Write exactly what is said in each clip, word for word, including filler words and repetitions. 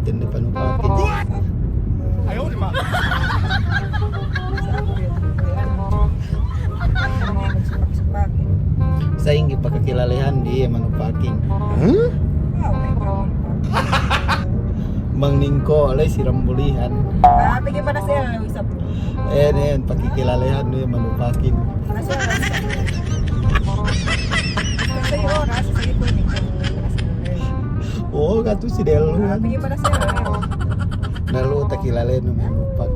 Tende panupakin. Sa'ingge pakakilalehan bi iye manupakin. Huh? Bang ningko' ley si Rambulihan. Ah, pegge' pada sela isab. Eh, nen, pakikilalehan bi iye manupakin. Pada sela isab. Sa'ingge ora, sa'ingge kuwe' ningko'. Oh, katu si Delu kan. Pegge' pada sela. Delu takilalenu me' nupak.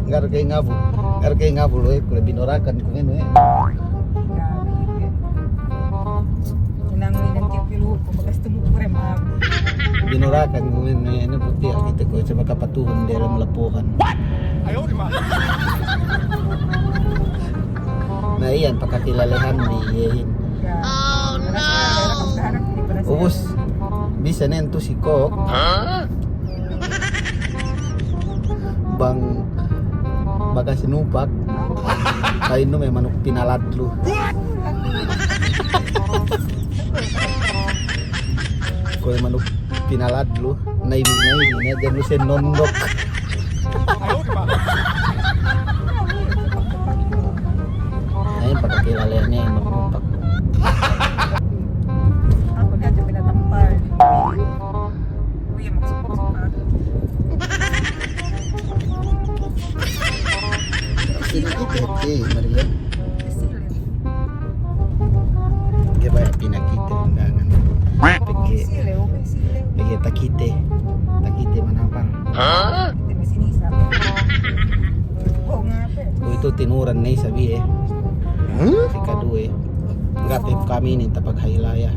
Ngarke ngabu, ngarke ngabu lu, eh, kule Binorakan kumenu, eh. Inang, inang kipilu, ko bakas temu kure mabu. Binorakan kumenu, eh, ini bukti ya, kite ko coba kapatuhun dalam lapuhan. What? Ayo, di mana? Na iyan pakakilalehan bi iyehin. Oh, no. Ubus, bisan nen tu si Kok. Bang bakas nupak, pa'innu me' manuk pinaladlu. Kuwe' manuk pinaladlu. Na ini, na ini, na janu sen nondok. Na ini pakakilalehan ne, manuk nupak. Aku dia aja pinatempal. Uy, maksud, maksud aku. Sila kite, eh, Maria. Sila. Ga'i baya' pinakite undangan. Pegge', pegge' takite. Takite manapal. Itu tinuran ne isab iye. Ikaduwe. Ga' pe kami inin tapaghaylaya.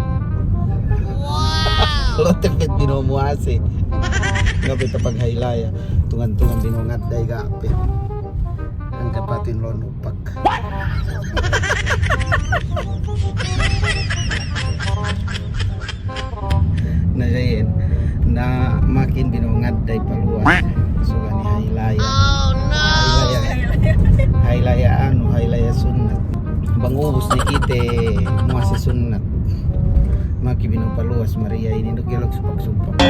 Lo' tepet bino'o muwase. Ga' pe tapaghaylaya. Tungan-tungan bino'o ngadday ga' pe. Angkat patin lo' nupak. Na iyan, na makin bino'o ngadday paluwas. Suga' ne haylaya. Haylaya, haylaya anu, haylaya sunnat. Bang ubus ne kite muwase sunnat. Makin bino'o paluwas Maria inin duk gelok supak-supak.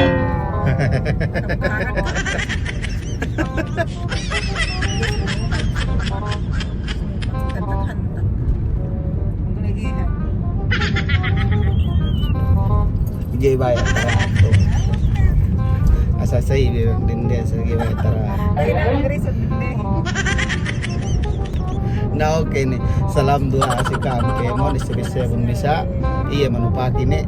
Ga'i baya' tara tu. Asal sa'i be dende asal ga'i baya' tara. Na oke ne. Salam duwa'a si ka'am kēmon, ise bissā bun bisa. Iye manupakin ne.